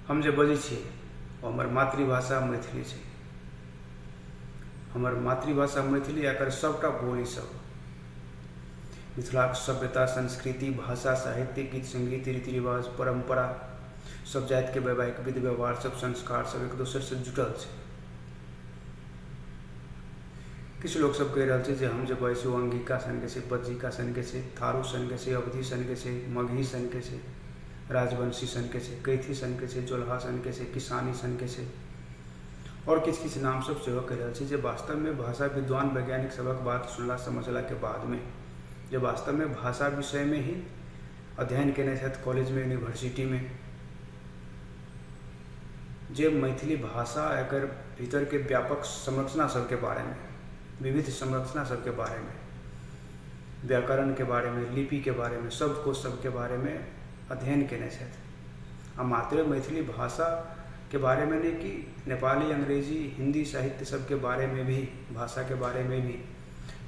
हम जे बजै छियै ओ हमर मातृभाषा मैथिली छै। हमर मातृभाषा मैथिली आ एकर सभटा बोलीसभ मिथिलाक सभ्यता, संस्कृति, भाषा, साहित्य, गीत सङ्गीत, रीति रिवाज, परम्परा, सभ जातिके वैवाहिक विध व्यवहार, सभ संस्कार सभ एक दोसरसँ जुटल छै। किछु लोकसभ कहि रहल छै जे हम जे बजै छी ओ अङ्गिका सनके छै, बज्जिका सनके छै, थारू सनके छै, अवधी सनके छै, मगही सनके छै, राजवंशी सनके छै, कैथी सनके छै, जोलहा सनके छै, किसानी सनके छै आओर किछु किछु नामसभ सेहो कहि रहल छै, जे वास्तवमे भाषा विद्वान वैज्ञानिक सभक बात सुनला समझलाके बादमे जे वास्तवमे भाषा विषयमे ही अध्ययन केने छथि कॉलेजमे, यूनिवर्सिटीमे, जे मैथिली भाषा एकर भीतरके व्यापक संरचना सबके बारेमे, विविध संरचना सबके बारेमे, व्याकरणके बारेमे, लिपिके बारेमे, शब्दकोश सबके बारेमे अध्ययन केने छथि आ मात्रे मैथिली भाषाके बारेमे नहि कि नेपाली, अंग्रेजी, हिन्दी साहित्य सबके बारेमे भी, भाषाके बारेमे भी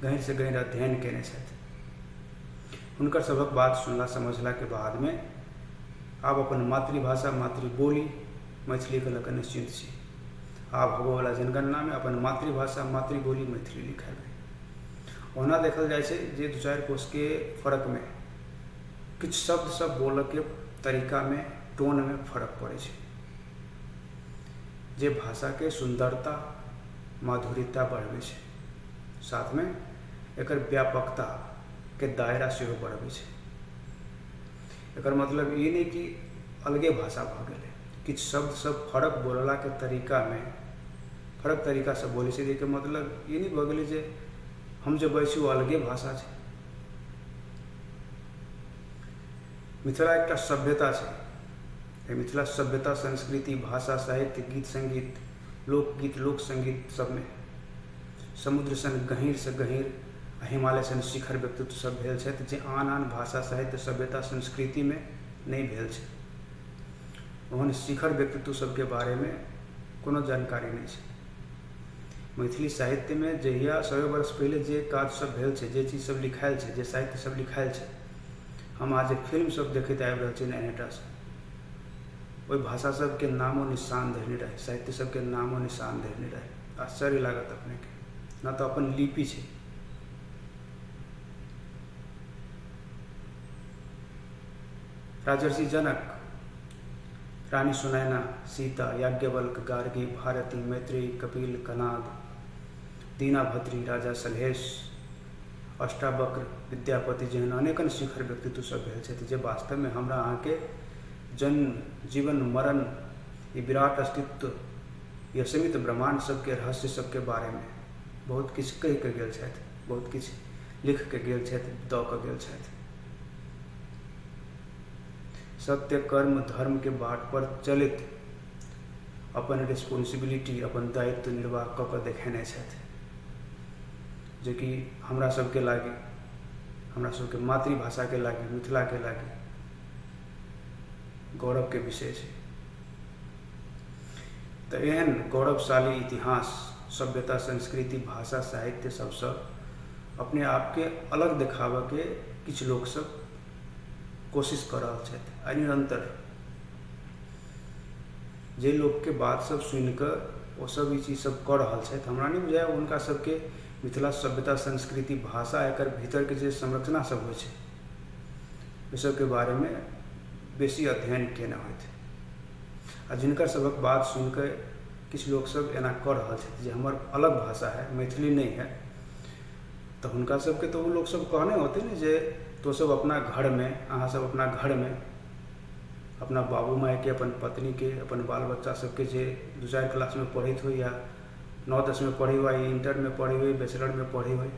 गहींरसँ गहींर अध्ययन केने छथि, हुनकर सभक बात सुनला समझलाके बादमे आब अपन मातृभाषा, मातृबोली मैथिलीके लऽ कऽ निश्चिन्त छी। आब होबऽवला जनगणनामे अपन मातृभाषा, मातृबोली मैथिली लिखेबै। ओना देखल जाइ छै जे दू चारि कोसके फर्कमे किछु शब्द सब बोलऽके तरीकामे, टोनमे फर्क पड़ै छै, जे भाषाके सुन्दरता, माधुर्यता बढ़बै छै, साथमे एकर व्यापकताके दायरा सेहो बढ़बै छै। एकर मतलब ई नहि कि अलगे भाषा भऽ गेलै। किछु शब्द सब फरक बोललाके तरीकामे फरक तरीकासँ बोलै छै, एहिके मतलब ई नहि भऽ गेलै जे हम जे बजै छी ओ अलगे भाषा छै। मिथिला एकटा सभ्यता छै। एहि मिथिला सभ्यता, संस्कृति, भाषा, साहित्य, गीत सङ्गीत, लोकगीत, लोक सङ्गीत सबमे समुद्र सन गहीँरसँ गहीँर आ हिमालय सन शिखर व्यक्तित्व सब भेल छथि, जे आन आन भाषा, साहित्य, सभ्यता, संस्कृतिमे नहि भेल छै। ओहन शिखर व्यक्तित्व सबके बारेमे कोनो जानकारी नहि छै। मैथिली साहित्यमे जहिया सए वर्ष पहिले जे काज सब भेल छै, जे चीज सब लिखायल छै, जे साहित्य सब लिखायल छै, हम आज जे फिल्म सब देखैत आबि रहल छी नान्हिटासँ, ओहि भाषा सबके नामो निशान धरि नहि रहै, साहित्य सबके नामो निशान धरि नहि रहै। आश्चर्य लागत अपनेके। न तऽ अपन लिपि छै। राजर्षि जनक, रानी सुनयना, सीता, याज्ञवल्क, गार्गी, भारती, मैत्रेयी, कपिल, कनाद, दीनाभद्री, राजा सलहेश, अष्टावक्र, विद्यापति जेहन अनेकन शिखर व्यक्तित्व सब भेल छथि, जे वास्तवमे हमरा अहाँके जन्म, जीवन, मरण, ई विराट अस्तित्व, ई असीमित ब्रह्माण्ड सबके रहस्य सबके बारेमे बहुत किछु कहि कऽ गेल छथि, बहुत किछु लिख कऽ गेल छथि, दऽ कऽ गेल छथि। सत्य, कर्म, धर्मके बाट पर चलैत अपन रेस्पोंसिबिलिटी, अपन दायित्व निर्वाह कऽ कऽ देखेने छथि, जेकि हमरा सबके लागि, हमरा सबके मातृभाषाके लागि, मिथिलाके लागि गौरवके विषय छै। तऽ एहन गौरवशाली इतिहास, सभ्यता, संस्कृति, भाषा, साहित्य सबसँ अपने आपके अलग देखाबऽके किछु लोकसब कोशिश कऽ रहल छथि आ निरन्तर जे लोकके बात सब सुनिकऽ ओ सब ई चीज सब कऽ रहल छथि, हमरा नहि बुझाइए हुनका सबके मिथिला सभ्यता, संस्कृति, भाषा, एकर भीतरके जे संरचना सब होइ छै ओहि सबके बारेमे बेसी अध्ययन केने होथि आ जिनकर सभक बात सुनिकऽ किछु लोकसब एना कऽ रहल छथि जे हमर अलग भाषा है, मैथिली नहीं है, तऽ हुनका सबके तऽ ओ लोकसब कहने होतै ने जे तो सब अपना घरमे, अहाँ सब अपना घरमे अपना बाबू मायके, अपन पत्नीके, अपन बाल बच्चा सबके जे दू चारि क्लासमे पढ़ैत होइ या 9 10मे पढ़ै होइ, इण्टरमे पढ़ै होइ, बैचलरमे पढ़ै होइ,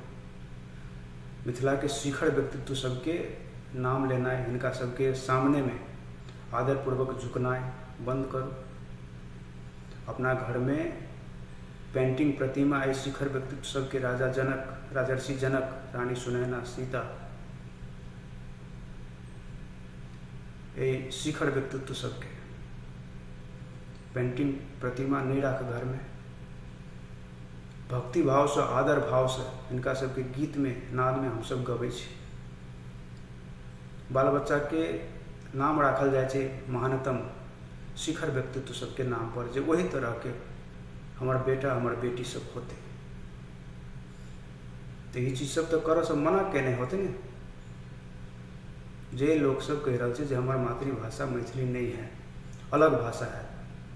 मिथिलाके शिखर व्यक्तित्व सबके नाम लेनाइ, हिनका सबके सामनेमे आदरपूर्वक झुकनाइ बन्द करू। अपना घरमे पेंटिंग प्रतिमा एहि शिखर व्यक्तित्व सबके, राजा जनक, राजर्षि जनक, रानी सुनयना, सीता, एहि शिखर व्यक्तित्व सबके पेंटिंग प्रतिमा नहि राख घरमे। भक्ति भावसँ, आदर भावसँ हिनका सबके गीतमे, नादमे हमसब गबै छी। बाल बच्चाके नाम राखल जाइ छै महानतम शिखर व्यक्तित्व सबके नामपर जे ओहि तरहके हमर बेटा हमर बेटी सब होतै। तऽ ई चीज सब तऽ करऽसँ मना केने होतै ने। जे लोकसब कहि रहल छै जे हमर मातृभाषा मैथिली नहि है, अलग भाषा है,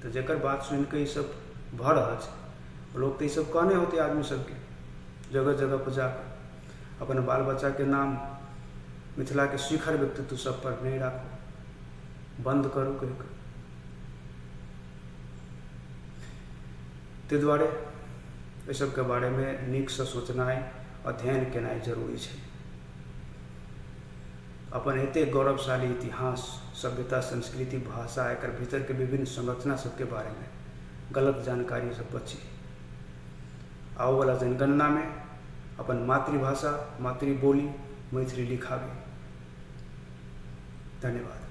तऽ जकर बात सुनिकऽ ई सब भऽ रहल छै, लोक तऽ ई सब कहने होतै आदमी सबके जगह जगह पर जाकऽ अपन बाल बच्चाके नाम मिथिलाके शिखर व्यक्तित्व सब पर नहि राखू, बन्द करू कहिकऽ। ताहि दुआरे एहि सबके बारेमे नीकसँ सोचनाइ, अध्ययन केनाइ जरूरी छै। अपन एतेक गौरवशाली इतिहास, सभ्यता, संस्कृति, भाषा, एकर भीतरके विभिन्न संरचना सबके बारेमे गलत जानकारीसँ बची। आबऽवला जनगणनामे अपन मातृभाषा, मातृबोली मैथिली लिखाबी। धन्यवाद।